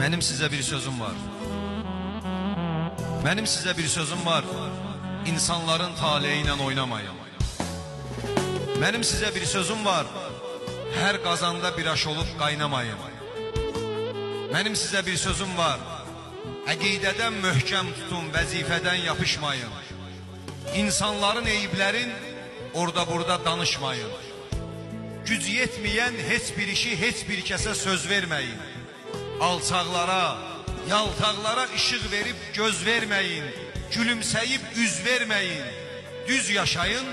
Mənim sizə bir sözüm var. Mənim sizə bir sözüm var. İnsanların taleyi ilə oynamayın. Mənim sizə bir sözüm var. Hər qazanda bir aş olub qaynamayın. Mənim sizə bir sözüm var. Əqidədən möhkəm tutun, vəzifədən yapışmayın. İnsanların eyiblərin orada-burada danışmayın. Güc yetməyən heç bir işi heç bir kəsə söz verməyin. Alçaqlara, yaltaqlara işıq verib göz verməyin. Gülümsəyib üz verməyin. Düz yaşayın,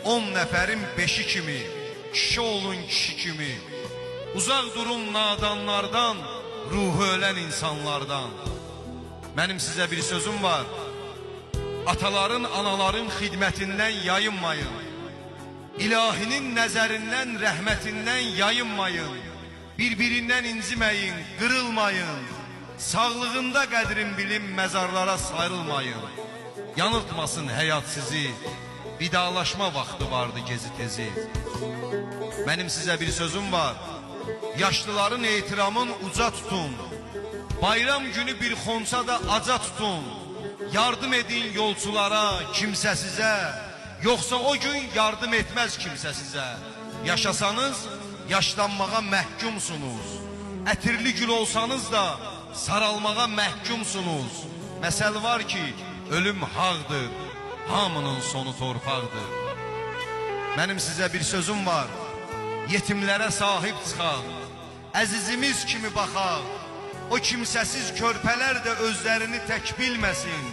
10 nəfərin 5-i kimi, kişi olun kişi kimi. Uzaq durun nadanlardan, ruhu ölən insanlardan. Mənim sizə bir sözüm var. Ataların, anaların xidmətindən yayınmayın. İlahinin nəzərindən, rəhmətindən yayınmayın. Bir-birindən inciməyin, qırılmayın. Sağlığında qədrin bilin, məzarlara sarılmayın. Yanıltmasın həyat sizi, vidalaşma vaxtı vardı gezi tezi. Mənim sizə bir sözüm var. Yaşlıların ehtiramın uca tutun. Bayram günü bir xonça da aca tutun. Yardım edin yolçulara, kimsəsizə. Yoxsa o gün yardım etməz kimsə sizə. Yaşasanız, yaşlanmağa məhkumsunuz. Ətirli gül olsanız da saralmağa məhkumsunuz. Məsəl var ki, ölüm haqdır, hamının sonu torpaqdır. Mənim sizə bir sözüm var. Yetimlərə sahib çıxaq, əzizimiz kimi baxaq. O kimsəsiz körpələr də özlərini tək bilməsin.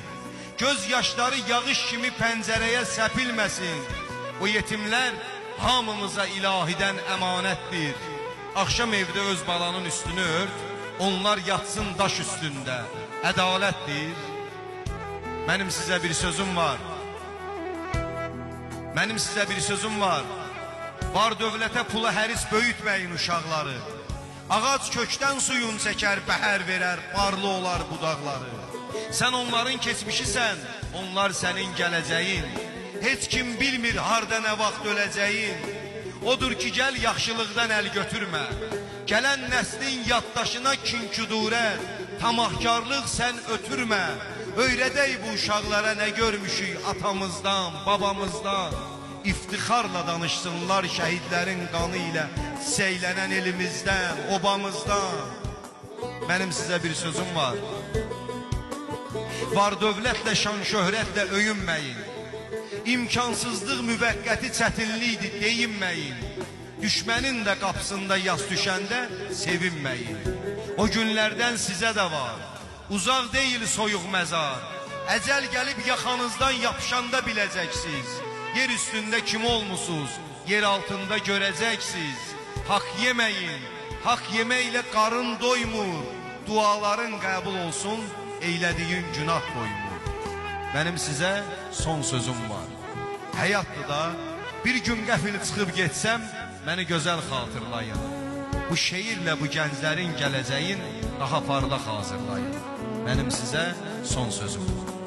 Göz yaşları yağış kimi pəncərəyə səpilməsin. O yetimlər hamımıza ilahidən əmanətdir. Axşam evdə öz balanın üstünü ört, onlar yatsın daş üstündə. Ədalətdir. Mənim sizə bir sözüm var. Mənim sizə bir sözüm var. Var dövlətə pula həris böyütməyin uşaqları. Ağac kökdən suyun çəkər, bəhər verər, barlı olar budaqları. Sən onların keçmişisən, onlar sənin gələcəyin. Heç kim bilmir harda nə vaxt öləcəyin. Odur ki, gəl yaxşılıqdan əl götürmə. Gələn nəslin yaddaşına kin-küdurət, tamahkarlıq sən ötürmə. Öyrədək bu uşaqlara nə görmüşük atamızdan, babamızdan. İftixarla danışsınlar şəhidlərin qanı ilə səylənən elimizdən, obamızdan. Mənim sizə bir sözüm var. Var dövlətlə, şan şöhrətlə öyünməyin. İmkansızlıq müvəqqəti çətinlikdir, deyinməyin. Düşmənin də qapısında yas düşəndə sevinməyin. O günlərdən sizə də var. Uzaq deyil soyuq məzar. Əcəl gəlib yaxanızdan yapışanda biləcəksiniz. Yer üstündə kim olmusunuz, yer altında görəcəksiniz. Haqq yeməyin, haqq yeməklə qarın doymur. Duaların qəbul olsun, eylədiyin günah qoymur. Mənim sizə son sözüm var. Həyatdır da, bir gün qəfil çıxıb getsəm, məni gözəl xatırlayın. Bu şeirlə bu gənclərin gələcəyin daha parlaq hazırlayın. Mənim sizə son sözüm var.